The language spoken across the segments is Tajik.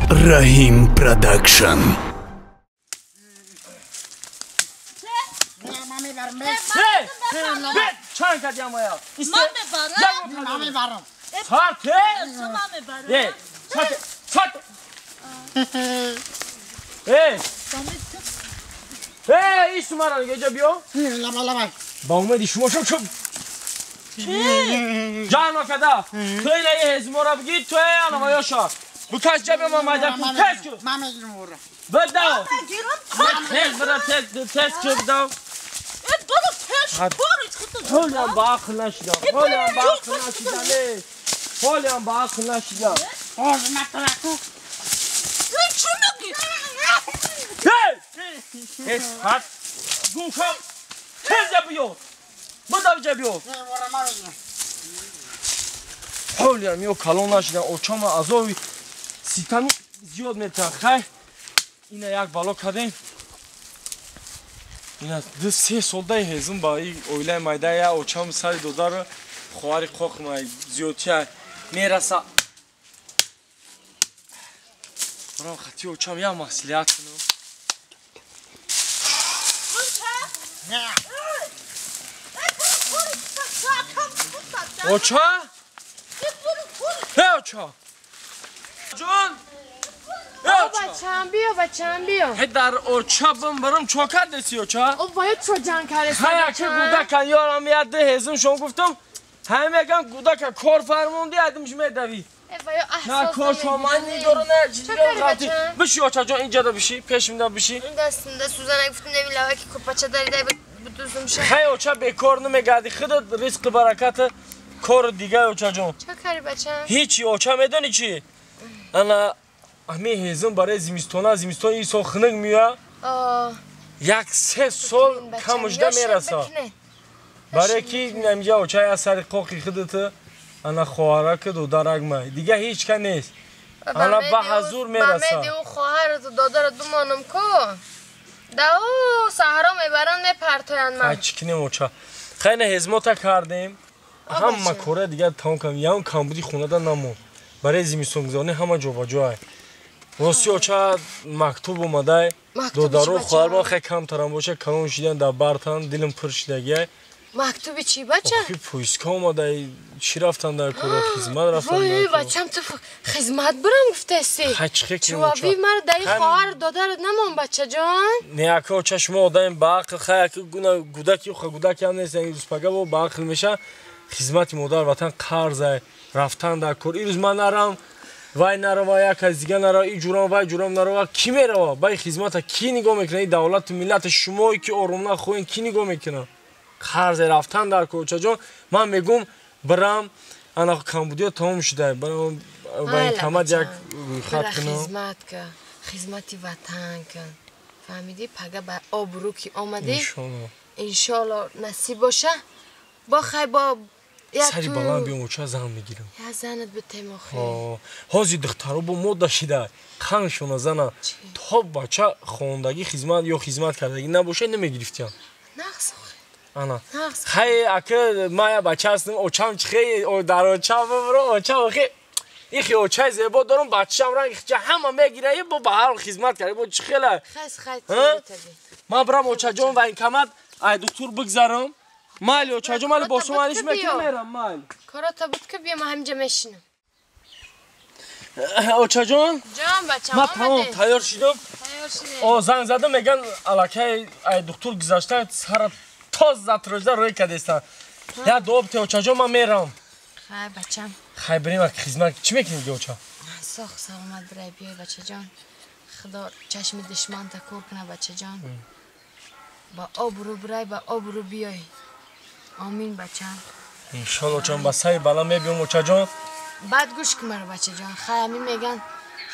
Раҳим Продакшн. Чанд кардиам оя? Ман мебарам. Сарте? Ман мебарам. Э, сарте, сарте. Э! Э, ис мара ҷа биё. Лаба лаба. Ба умеди шумо шум шум. Чӣ? Ҷано када. Ту ила ҳезмора бигӣ, ту анаваёша. Букаш ҷа биё, ман майда кун. Тез кун. Ман мегирам ура. Бидав. Ман мегирам. Тез бира, тез, тез кун, бидав. Ҳолиам ба ақл нашидам. Ҳолиам ба ақл нашидам. Ҳолиам ба ақл нашидам. Чӣ мегӣ? Ҳеч фарқ. Гӯшам. Тез ҷа биё. Бидав ҷа биё. Ҳолиам ё калон нашидам. Очама азоби ситами зиёд метиҳад. Хай, ина як бало кардем. Ина ду се сол дай ҳезум ба и оилаи майда я очам сари додару хоҳари қоқма зиёдтия мераса. Барам хати очам я маслиҳат кунам. Оча? Э, оча! Ҷон! Бачам биё, бачам биё. Ҳе дар оча бим барам чо кардеси оча? О вая чо ҷанг кардеси? Ҳая ки гудака ёрам я ду ҳезум шом гуфтам, ҳай мегам гудака кор фармонди айдимш медавӣ. На кор шоман нидору на чизи ғалти. Биши оча ҷон, инҷада биши, пешимда биши. Дастимда сӯзана гуфтам неми лаваки курпача даридай будузум ша. Хай оча бекор намегарди, худат ризқи бараката кори дигар оча ҷон. Чо карди бачам? Ҳичи оча медони чӣ? Ана ҳамин ҳезум барои зимистона, зимистон ин сол хунук меоя. Як се сол камужда мераса. Барое ки инҷа оча я сари қоқи худата ана хоҳараку додарак май. Дига ҳеҷ ка нест. Ана ба ҳазур мераса. Ба меди ӯ хоҳарату додарат бимонам ку. Да ӯ саҳро мебаранд мепартоянд ман. Ай чӣ кунем оча? Хай на ҳезмота кардем. Ҳама кора дигар тамом кардем. Ягон камбуди хонада намонд. Барои зимистонгузаронӣ ҳама ҷо ба ҷоай. Рости оча мактуб омадай. Додару хоҳармон хеле камтарам боша, калон шидан дар бартан, дилам пур шидагиай. Мактуби чӣ бача? Охи поиска омадай, чӣ рафтан дар кора, хизмат рафтан. Вой бачам, ту хизмат бурам гуфтаси. Хай чӣ кунем оча? Чуваби мара дар хоҳар додарат намон бачаҷон. Не ака оча, шумо одами ба ақл, хай ака гуна гудаки, ха гудаки ҳам нест, рӯзпага бо ба ақл меша. Хизмати модар ватан қарзай, рафтан дар кор. Ирӯз ман нарам, вай нарава, як аз дига нарава, и ҷурам, вай ҷурам нарава, кӣ мерава? Бай хизмата кӣ нигоҳ мекунад? И давлату миллати шумое ки ором нахоҳем, кӣ нигоҳ мекунад? Қарзе рафтан дар кор очаҷон. Ман мегӯм бирам, ана камбудиё тамом шуда, барам военкомат як рӯйхат кунам. Хизмат кун, хизмати ватан кун. Фаҳмидӣ? Пага ба обрӯ ки омадӣ, иншоалло насиб боша. Бо хай бо сари баланд биём оча, зан мегирам. Я занат битем охи. Ҳозир духтаро бо мода шида, қаншона зана. То бача хондагӣ хизмат ё хизмат кардагӣ набоша намегирифтиям. Нағз охи. Ана. Хай ака ман я бача ҳастам, очам чихе дар оча бибро, оча охи. Ихи очаи зебо дорам, бачаам ранги хича ҳама мегира, бо ба ҳар хизмат карда, бо чихела. Хес хай. Ман бирам очаҷон военкомат, ай духтур бигзарам. Майли очаҷон, майли бо шумо алиш мекунам, мерам, майли. Корота буд ки биё, ман ҳаминҷа мешинам. Очаҷон? Ҷон бачам, ман тамом тайёр шидам. Тайёр шидем. О занг задам, меган аллакай ай духтур гузашта, сара тоз затрожда рӯй кардестан. Я дуо бите очаҷон, ман мерам. Хай бачам. Хай бирем ак хизмат. Чӣ мекунӣ дига оча? Сох саломат бирай биёй бачаҷон. Худо чашми душманта кор куна бачаҷон. Ба обрӯ бирай, ба обрӯ биёй. Амин бачам. Иншолло очам, ба сари бала мебиём очаҷон. Баъд гӯш кун маро бачаҷон. Хай ҳамин меган,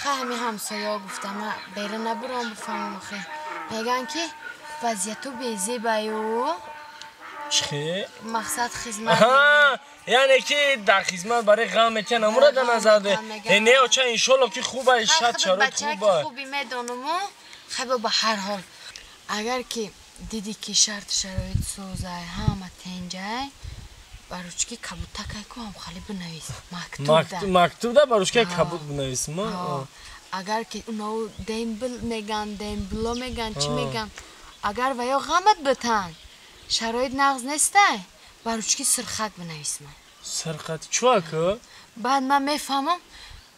хай ҳамин ҳамсояҳо гуфтам, ман бера набурам бифаҳмам охе. Меган ки вазъияту безебаю. Чӣ? Мақсад хизмат. Яъне ки дар хизмат барои ғам метиҳан, амура дар назар де. Не оча, иншолло ки хуба, шад шароит хуба. Хуби медонуму, хай ба ҳар ҳол. Агар ки дидӣ ки шарту шароит созай, ҳама тенҷай, ба ручки кабутакай ку ҳам хали бинавис. Мактубда. Мактубда ба ручкаи кабут бинависм. Агар ки уно дембл меган, дембло меган, чӣ меган? Агар ва ё ғамат битан, шароит нағз нестай, ба ручки сирхак бинавис ман. Сирхат чӣ ака? Баъд ман мефаҳмам,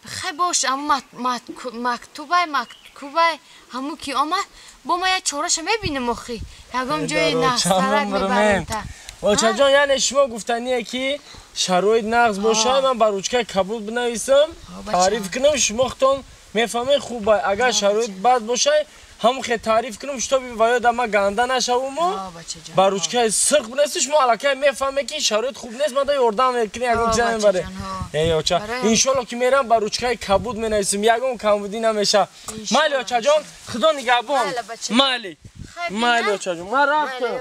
хай бош, аммо мактубай, мактубай, ҳамун ки омад, бо ман як чораша мебинам охи. Ягон ҷои нағзтарак мебарем та. Очаҷон, яъне шумо гуфтание ки шароит нағз бошад, ман ба ручкаи кабуд бинависам, таъриф кунам, шумо худтон мефаҳмед хуб. Агар шароит бад бошад, ҳамон хе таъриф кунам, шитоби ва ёда ма ганда нашавуму ба ручкаи сирх бинависам, шумо аллакай мефаҳмед ки шароит хуб нест, ман да ёрдам мекунем, ягон чиза мебарем. Эй оча, иншолло ки мерам ба ручкаи кабуд менависам, ягон камбудӣ намешавад. Майли очаҷон, худо нигаҳбон. Майли. Майли очаҷон, ман рафтам.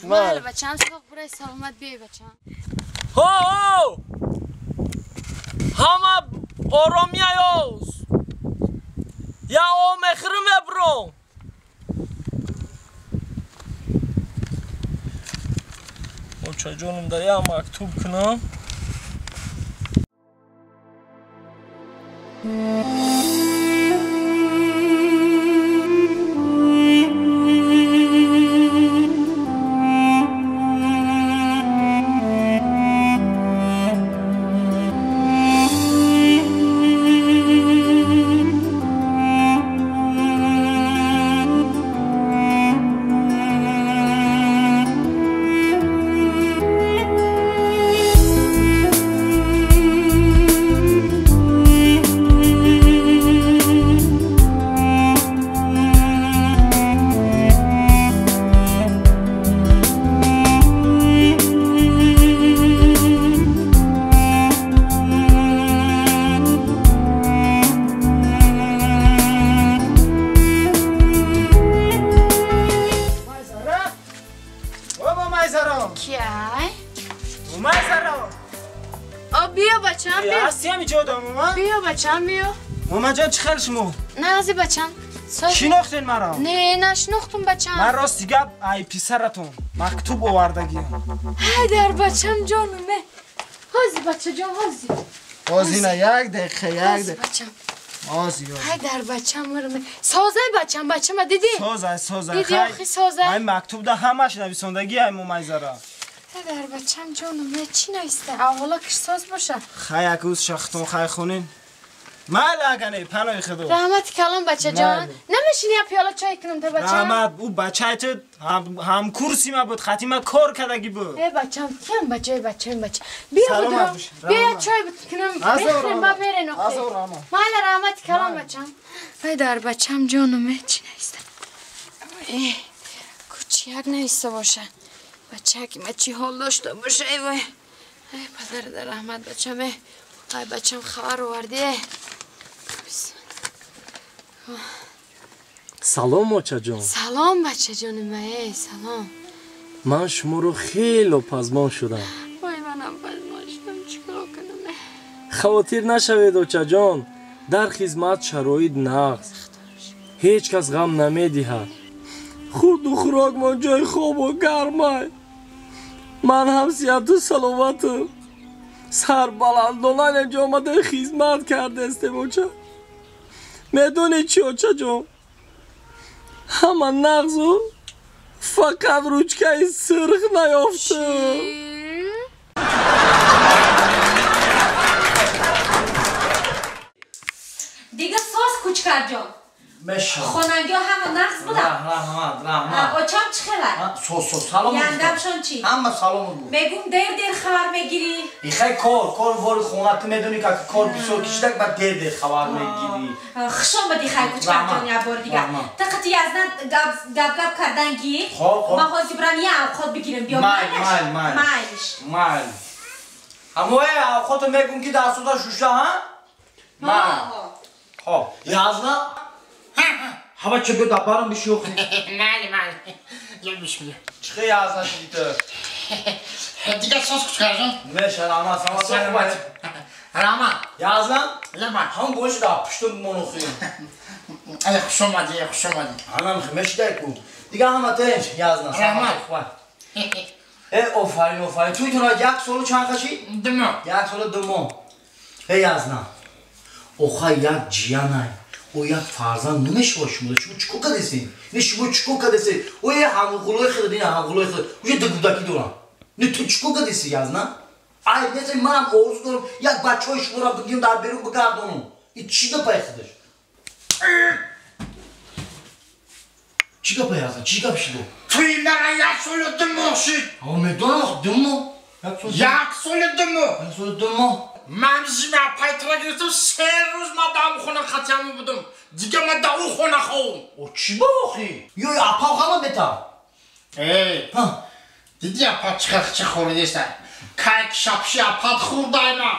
Майли бачам, соғ бурай, саломат биёй бачам. Ҳо! Ҳама оромияёз. Я о мехрим мебром. Очаҷонум да я мактуб кунам. Мамаҷон, чӣ хел шумо? Нази бачам. Шинохтен маро? Не, нашинохтум бачам. Ман рости гап ай писаратон мактуб овардагиам. Ҳай дар бачам ҷонум. Ҳози бачаҷон, ҳози. Ҳози на як дақиқа, як дақиқа. Бачам. Ҳози. Ҳай дар бачам мурм. Созай бачам, бачама дидӣ? Созай, созай. Дидӣ охи созай. Ай мактуб да ҳамаш нависондагӣ ай момайзара. Ҳай дар бачам ҷонум, чӣ нависта? Аввало киш соз боша. Хай акӯз шахтон хай хонин. Майли агане, панои худо. Раҳмати калон бачаҷон. Намешини я пиёла чой кунам та бачам? Раҳмат, ӯ бачаи ту ҳамкурси ма буд, хати ма кор кардагӣ буд. Э бачам, киям бачаи бачаи бача. Биё будро. Биё чой кунам. Бихӯрем ба берен охи. Майли раҳмати калон бачам. Вай дар бачам ҷонум, чӣ нависта? Э, кучи як нависта боша. Бачаки ма чӣ ҳол дошта боша, эй вой. Эй падар дар раҳмат бачам, э. Ай бачам хабар оварди. Салом очаҷон. Салом бачаҷони ма, салом. Ман шуморо хело пазмон шудам. Вой, манам пазмон шудам, чӣ кор кунам? Хавотир нашавед очаҷон, дар хизмат шароит нағз. Ҳеҷ кас ғам намедиҳад. Хурду хӯрокмон ҷои хобу гармай. Ман ҳам сиҳату саломатам. Сарбаландона инҷо омада хизмат кардестем оча. Медонӣ чӣ очаҷон? Ҳама нағзу фақат ручкаи сирх наёфтам. Дига соз кучкарҷон. Хонангиҳо ҳама нағз буданд? Раҳмат, раҳмат. Очам чӣ хелай? Соз, соз, салом. Яндамшон чӣ? Ҳама салом буд. Мегум дер дер хабар мегирӣ. Ихай кор, кор вори хона ту медонӣ ки кор бисёр кишидак ба дер дер хабар мегирӣ. Хуш омадӣ хай кучкарҷон як бор дигар. Та қати яздан гап гап кардан гӣ. Ман ҳозир бирам як авқот бигирам биё. Майл, майл, майл. Майлиш. Майл. Ҳамое авқото мегум ки дастуда шуша, ҳа? Майл. Хоб, язна ҳама чӣ бё дабарам бишӯхӣ. Майли, майли. Я бисмилла. Чӣ язна шидӣ ту? Дига соз кучкарҷон. Меша, раҳмат, саломат. Раҳмат. Язна? Лаба. Ҳам бош да пуштум бимонохӣ. Ай хуш омадӣ, хуш омадӣ. Ҳамам мешидай ку. Дига ҳама тинч, язна. Раҳмат. Э, офарин, офарин. Туй туна як солу чанд қашӣ? 2 моҳ. Як солу 2 моҳ. Э, язна. Охай як ҷиянай. О як фарзанд намешавад шумо. Шумо чӣ кор кардесед? Не шумо чӣ кор кардесед? О я ҳамғулои худ, ин ҳамғулои худ. Уже ду гудаки дорам. Не ту чӣ кор кардеси язна? Айб нест, манам орзу дорам як бачаҳои шуморо бигирам дар берун бигардонам. И чӣ гапае худаш? Чӣ гапае язна? Чӣ гап шуд? Туи мара як солу ду моҳ шуд. Ҳо медонам, ду моҳ. Як солу ду моҳ. Як солу ду моҳ. Ман зима пайтра гирифтам, се рӯз ман дар ҳамон хона қатиамон будам. Дига ман дар ӯ хона ховам. О чӣ ба охи? Ё апам ҳама бета. Эй, диди апа чӣ хел чӣ хӯридеста? Кайк шапши апат хӯрдайма.